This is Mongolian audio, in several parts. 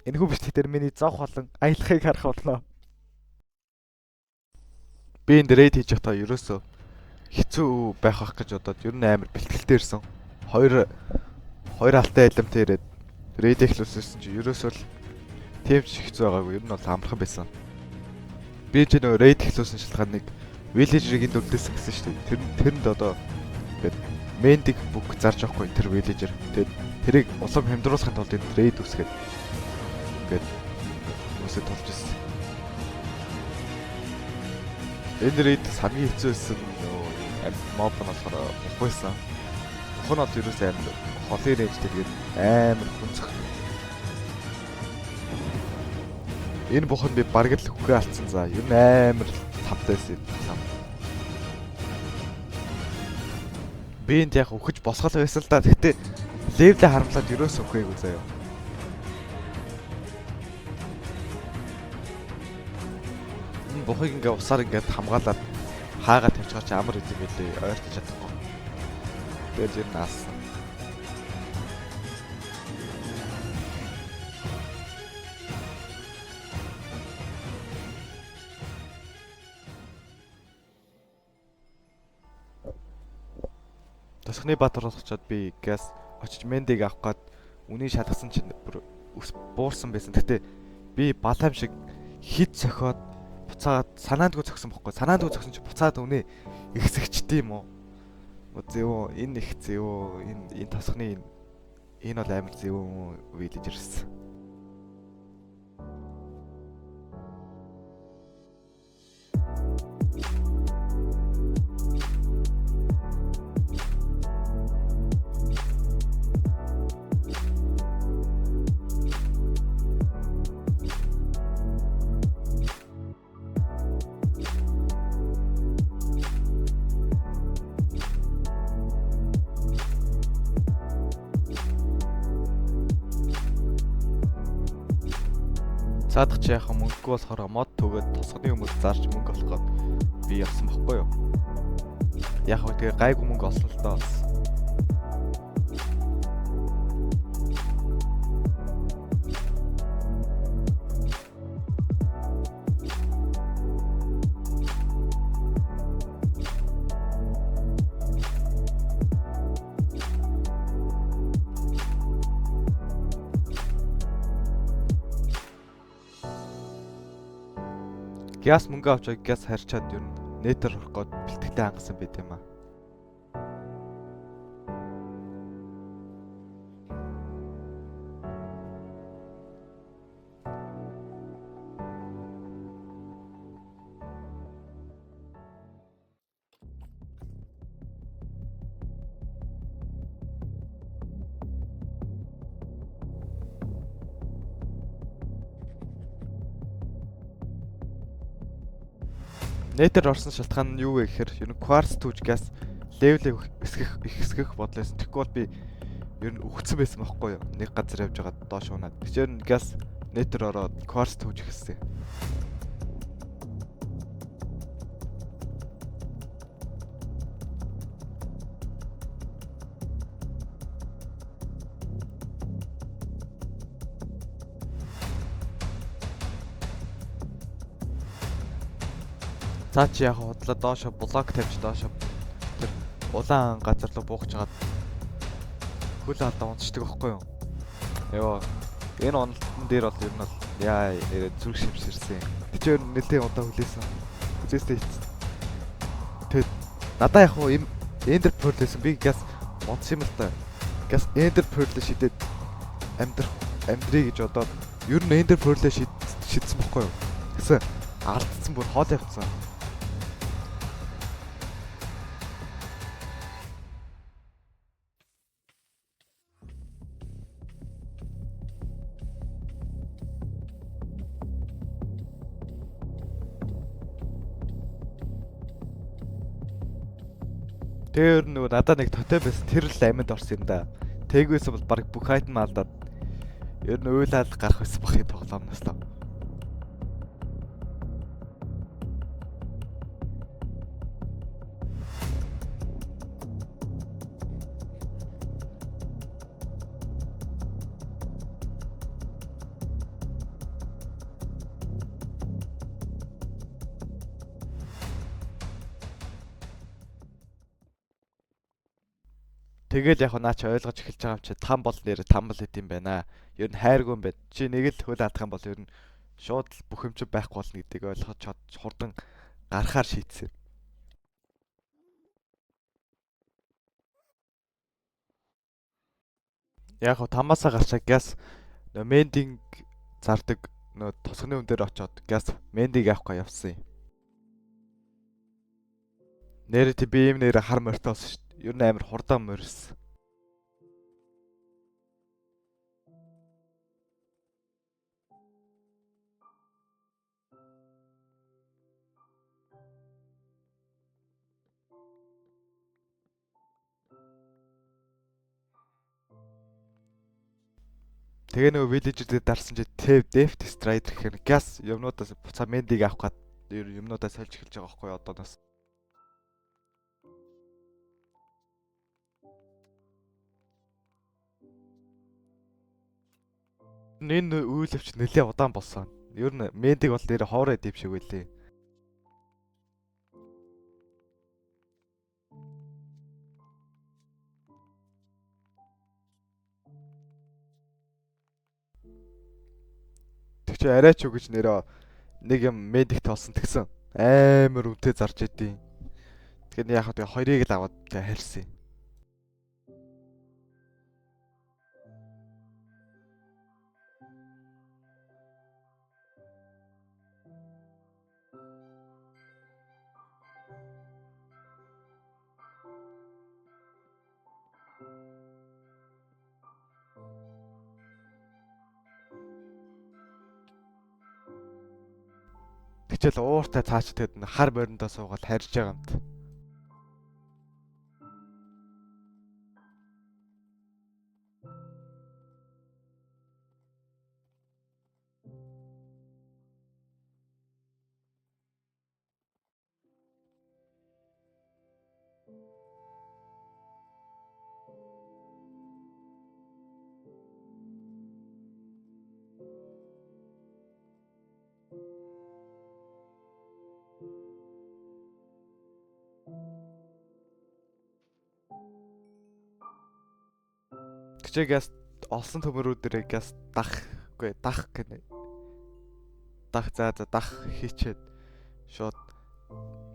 Энэхүү бичлэг дээр миний зовх болон аялахыг харах болно. Би энд raid хийж байхдаа ерөөсөө хэцүү байх ах гэж бодоод ер нь амар бэлтгэлтэй ирсэн. Хоёр хоёр алтай алимтай ирээд raid эхлүүлсэн чинь ерөөсөө л тийм ч хэцүү байгаагүй. Ер нь бол амархан байсан. Би ч нөгөө raid эхлүүлсэн шалтгаан нэг villager-ыг энд үлдээсэн гэсэн шүү дээ. Тэрэнд одоо ингээд Mending book зарж авахгүй тэр villager. Тэгээд тэрийг улам хямдруулахын тулд энд raid үүсгээд ингээд хүмүүсээ тулж ирсэн. Энэ raid хамгийн хэцүү байсан нөгөө mob нь болохоор бух байсан. Бух нь бол ерөөсөө амар холын range-тэй тэгээд амар хүн зөхнө. Энэ бух нь би бараг л үхээ алдсан за. Ер нь амар тавтай байсан юм лам. Би энд яг үхэж босгол байсан л да. Гэхдээ level ээ харамлаад ерөөсөө үхээгүй заяа. Энэ бухыг ингээ усаар ингээд хамгаалаад хаагаа тавьчихаар чи амар идэм байлээ. Ойртож чадахгүй. Тэгээд ер нь алсан. Тосхны Баатар болохчоод би газ очиж Мендиг авах гад үнийг шалгасан чинь бүр ус буурсан байсан. Гэтэ би балаам шиг хит цохиод буцаад санаандгүй цогсон бохгүй. Санаандгүй цогсон чи буцаад үнэ ихсэгчтэй юм уу? Зэвүү энэ их зэвүү энэ тосхны энэ бол амар зэвүү вилэж ирсэн. Цаадах чи яхаа мөнгөгүй болохоор мод төгөөд тосгоны хүмүүс зарж мөнгө олох гээд би явсан бохгүй юу. Яг хөө тэгээ гайгүй мөнгө олсон л доо бас. Гяс мөнгө авч гяс харьчаад ер нь нэтер орох гээд бэлтгэдэг хангасан байт юм аа. Нэтер орсон шалтгаан нь юу вэ гэхээр ер нь quartz түүж газ level ээ ихсгэх бодол байсан. Тэгэхгүй бол би ер нь үхсэн байсан байхгүй юу? Нэг газар явж байгаад доош унаад. Тэгэхээр нь газ нэтер ороод quartz түүж ихссэн. За чи яг худлаа доошо блок тавьж доошо тэр улаан газар руу буух чагаад хөл алдаа унцдаг байхгүй юу? Йоо. Энэ уналтан дээр бол ер нь бол яа нэрээ зүрх шимширсэн. Тэг чи ер нь нэлээд удаа хүлээсэн. Хүлээстэй хийсэн. Тэгэд надаа яг хуу юм Ender Pearl байсан. Би газ унтсан юм л та. Газ Ender Pearl шидээд амьдрий гэж бодоод ер нь Ender Pearl шидсэн бохгүй юу? Тэгсэн алдсан бүр хоол явцсан. Тэр нөгөө надад нэг тотем байсан. Тэр л амьд орсон юм да. Тэгвээс бол баг бүх айтем алдаад ер нь уйлаад гарах байсан бах юм тоглоомноос л. Тэгэл яг наа чи ойлгож эхэлж байгаа юм чи там бол нэр там бол идэм байна. Ер нь хайргүй юм байна. Чи нэг л хөл алдах юм бол ер нь шууд л бүх юм чи байхгүй болно гэдгийг ойлгож хурдан гарахаар шийдсэн. Яг хоо тамаасаа гарчаа гяс нөө mending зардаг нөө тосгоны хүн дээр очиод гяс mending авахгүй явсан юм. Нэрээ тий би ийм нэрээ хар морьтой болсон шүү дээ. Ер нь амар хурдан морьсон. Тэгээ нөгөө villager дээр дарсан чи Тэв Deft Strider гэхээр газ юмнуудаас буцаа Mending авах гад юмнуудаа сольж эхэлж байгаа байхгүй юу одооноос. Энэ үйл явц нэлээ удаан болсон. Ер нь Mending бол нэр хоороо идэв шиг байлээ. Тэг чи арай ч үгэж нэрээ нэг юм медикт болсон тэгсэн. Амар үнэтэй зарж идэв. Тэгэхээр яг хаа хоёрыг л аваад тэг харьсан. Тэгчэл ууртай цааш тэгэд хар мориндоо суугаад харж байгаа юмт. Тэгчээ газ олсон төмөрүүдэрээ газ дах үгүй дах гэнэ. Дах за за дах хийчээд шууд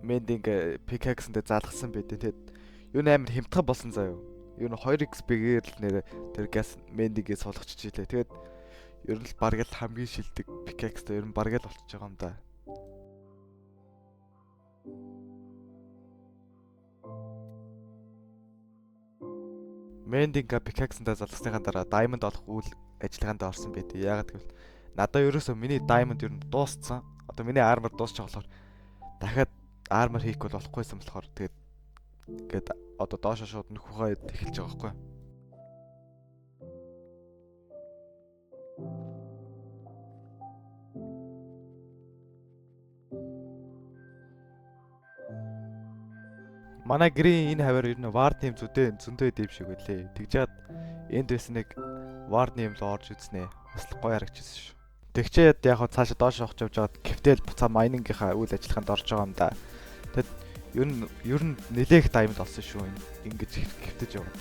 mending pickaxe-ндээ залгасан байдیں۔ Тэгэд юу н амар хямдхан болсон заа юу. Юу н 2xp-гээр л нэр тэр газ mending-гээ суулгачих жилээ. Тэгээд ер нь л бараг л хамгийн шилдэг pickaxe-тай ер нь бараг л болчихж байгаа юм да. Mending pickaxe-ндээ залгасныхаа дараа diamond олох үйл ажиллагаанд орсон байдаг. Яагаад гэвэл надаа ерөөсөө миний diamond ер нь дууссан. Одоо миний armor дуусчих болохоор дахиад armor хийхгүй болохгүйсэн болохоор тэгээд ингээд одоо доошо шууд нөх ухаад эхэлж байгаа байхгүй. Манай гэрийн энэ хавар ер нь ward name зөндөө зөндөө дэв шиг үлээ. Тэгжээд энд байсан нэг ward name л орж үзнэ. Бас л гоё харагдчихсан шүү. Тэгчээд яг хаа цаашаа доош явах явж байгаад гифтэл буцаа mining-ийнхаа үйл ажиллагаанд орж байгаа юм да. Тэгэд ер нь нэлээх diamond олсон шүү. Ингэж гифтэж яваад.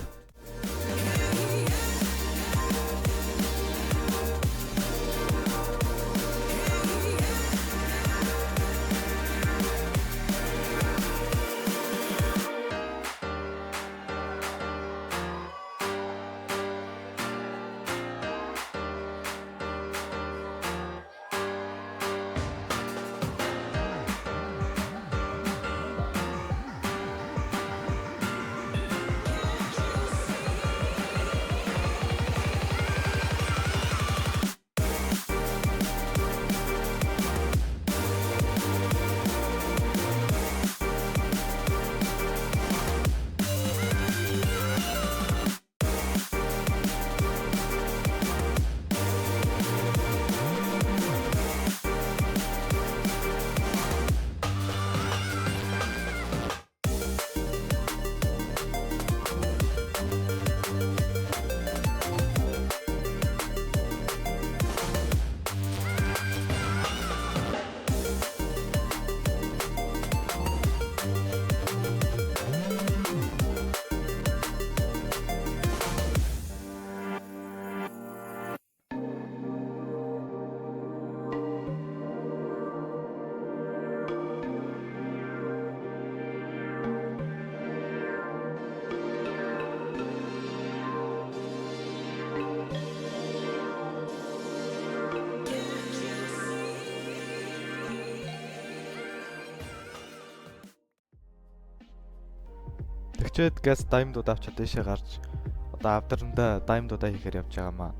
Тэгчээд газ diamond-ууд авчаад дэшээ гарч одоо авдрандаа diamond-уудаа хийхээр явж байгаамаа.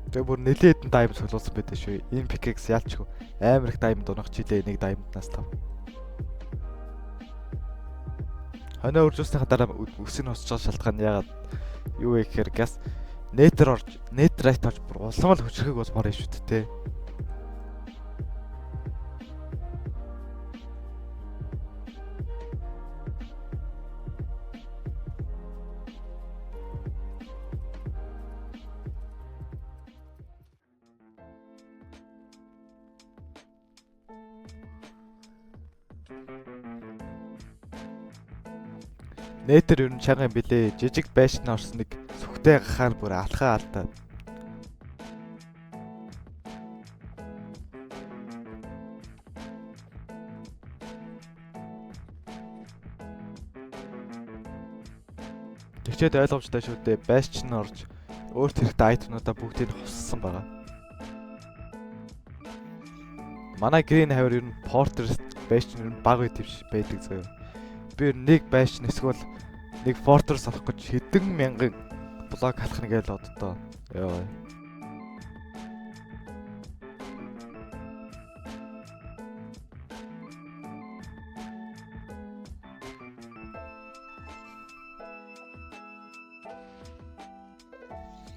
Тэгээ бүр нэлээд хэдэн diamond цуглуулсан байдаг шүү. Энэ pickaxe ялчгүй амар их diamond унах чилээ нэг diamond-наас тав. Хонио үржүүлснийхаа дараа үс нь хосч байгаа шалтгаан нь яагаад юу вэ гэхээр газ Nether орж, Netherite орж бүр улам л хүчрхэг болмоор юм шүү дээ, тэ. Nether ер нь чанга юм билээ. Жижиг байшин орсон нэг сүхтэй гахаар бүр алхаа алдаад. Тэгчээд ойлгомжтой шүү дээ. Байшин орж өөрт хэрэгтэй айтемнуудаа бүгдийг хуссан байгаа. Манай Green хавар ер нь Fortress байшин ер нь баг үе твш байдаг заяа. Би ер нь нэг байшин эсвэл нэг Fortress олох гэж хэдэн мянган блок алхах нэг л боддоо. Йоо.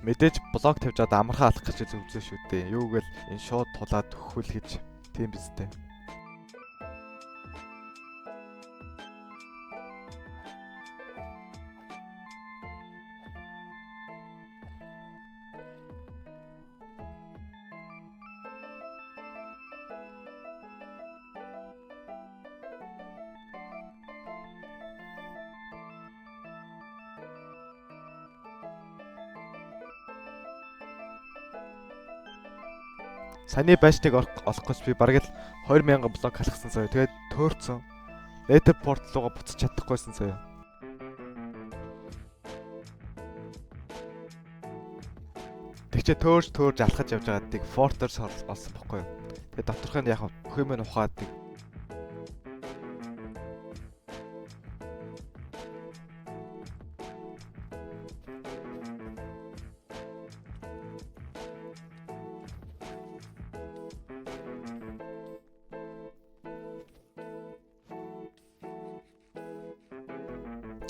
Мэдээж блок тавьж аваад амархан алах гэж зөвлөсөн шүү дээ. Юу гэвэл энэ шууд тулаад өгөх гэж тийм биз дээ. Саяны байшныг олох гэж би бараг л 20,000 блок алхсан заяа. Тэгээд төөрцөн. Nether portal руугаа буцаж чадахгүйсэн заяа. Тэгчээ төөрж алхаж явж байгаад тийг Fortress олсон бохгүй юу. Тэгээд доторх нь яг бүх юм нь ухаад тийг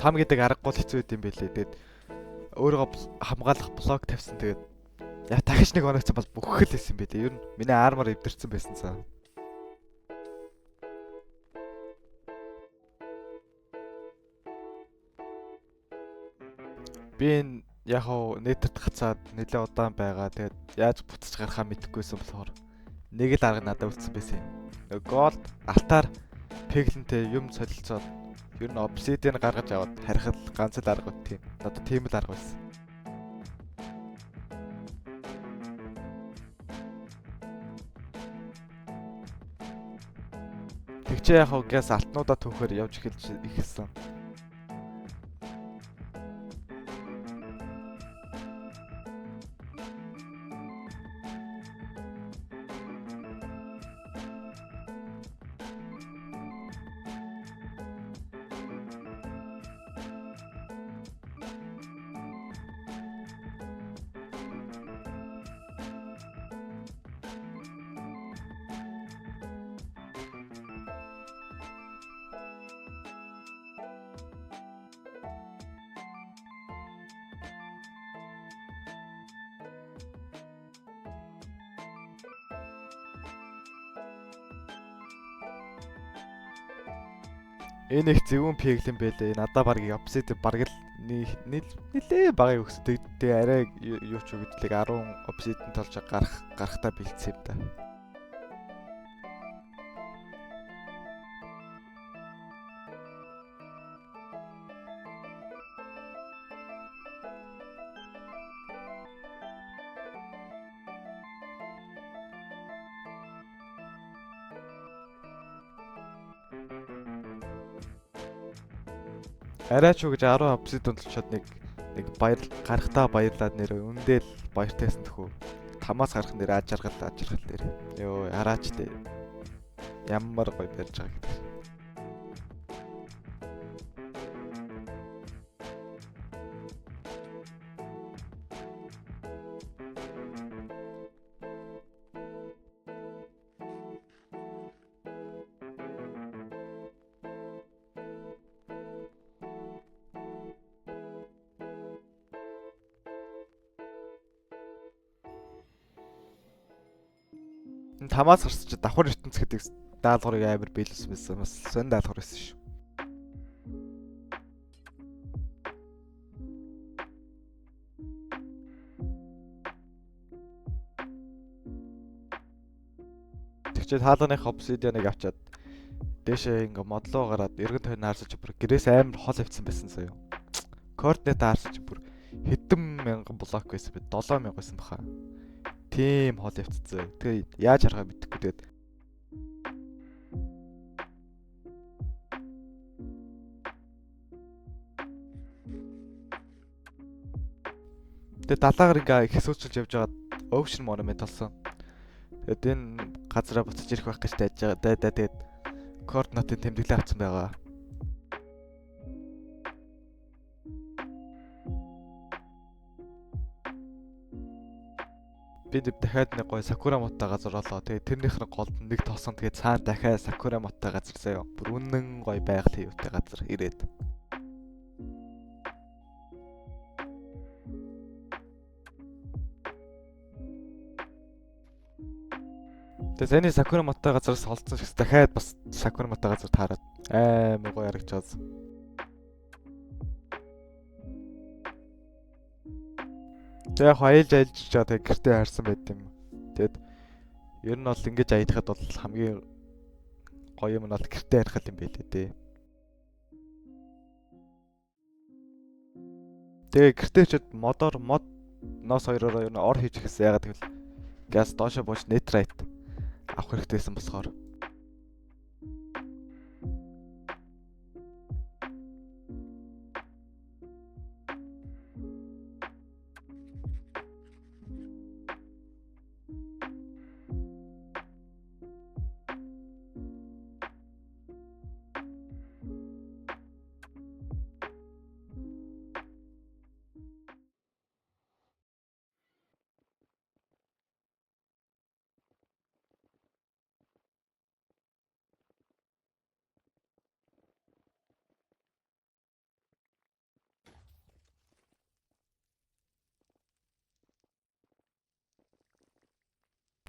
там гэдэг аргагүй л хэцүү байд юм билээ. Тэгээд өөрийгөө хамгаалах блок тавьсан. Тэгээд яг дахиж нэг оногцсон бол бүх л хийсэн билээ. Ер нь миний армор эвдэрсэн байсан цаа. Би энэ яг хоо нэтэрт гацаад нэлээ удаан байгаа. Тэгээд яаж буцаж гарахаа мэдэхгүйсэн болохоор нэг л арга надад үлдсэн байсан юм. Gold алтаар пеглэнтэй юм солилцоод ер нь obsidian гаргаж аваад харихад ганц л арга тийм. Надад тийм л арга байсан. Тэгчээ яг газ алтнуудаа түүхээр явж эхэлж эхэлсэн. Энэ их зөвүүн пиглэн байлээ. Надаа барыг obsidian бараг л нилээ багыг өгсөн. Тэгээ арай юу ч үгдлийг 10 obsidian толж гарахтаа бэлдсэн юм да. Арай ч үгж 10 obsidian толчоод нэг баяр гарахтаа баярлаад нэр үндэл Баяртай байсан төхөө. Тамаас гарах нэр аж аргал аж аргал нэр. Йоо, хараач лээ. Ямар гоё барьж байгаа гэдэг. Тамаас гарсан чи давхар ертөнц гэдэг даалгаврыг амар биелүүлсэн байсан. Бас сонь даалгавар байсан шүү. Тэгчээд хаалганых obsidian-ыг авчаад дээшээ ингээ модлоо гараад эргэн тойрон харсаж бүр гэрээс амар хол авцсан байсан заяа. Координат харсаж бүр хэдэн мянган блок байсан бэ? 7000 байсан баха. Тийм хол явцсан. Тэгээ яаж харахаа мэдэхгүй тэгээд далаагаар ингээ их сүүчилж явж байгаад Ocean Monument болсон. Тэгээд энэ газараа буцаж ирэх байх гэж дайж байгаа. Дайдаа тэгээд координатын тэмдэглэл авсан байгаа. Би дахиад нэг гоё Сакура Моттой газар олоо. Тэгээд тэрнийх нь голд нэг тосон. Тэгээд цаана дахиад Сакура Моттой газар заяа. Бүр үнэн гоё байгалийн юутай газар ирээд. Тэгээд саяны Сакура Моттой газараас холдсон шигс дахиад бас Сакура Моттой газар таарад амар гоё харагдаж байгаа. Тэгээ яг аялж аялж жаа тэгээ гэртээ харсан байт юм. Тэгээд ер нь бол ингэж аялахад бол хамгийн гоё юм нь бол гэртээ харах юм байлээ дээ. Тэгээ гэртээ чид модоор мод ноос хоёроор ер нь ор хийж эхэлсэн. Ягаад гэвэл газ доошо бууж netherite авах хэрэгтэйсэн болохоор.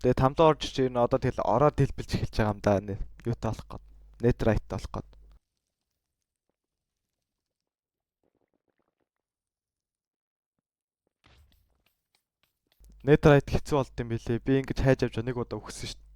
Тэгээ тамдаа орж ич энэ одоо тэгэл ороод дэлбэлж эхэлж байгаа юм да. Юутай болох гээд. Netherite болох гээд. Netherite хэцүү болд юм билээ. Би ингэж хайж авч нэг удаа өгсөн шүү.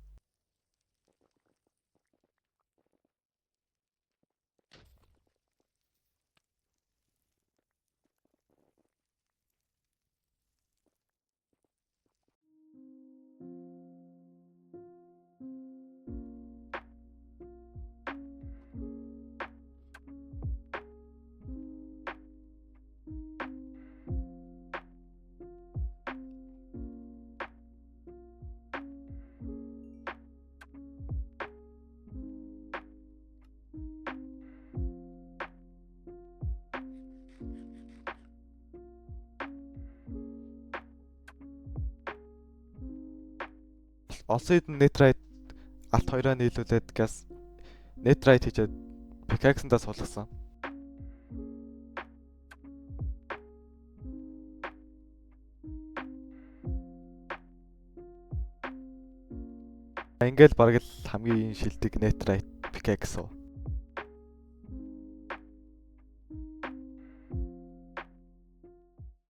Олон хэдэн netherite алт хоёроо нийлүүлээд газ netherite хийчихэд pickaxe-ндаа суулгасан. Ингээл бараг л хамгийн шилдэг netherite pickaxe.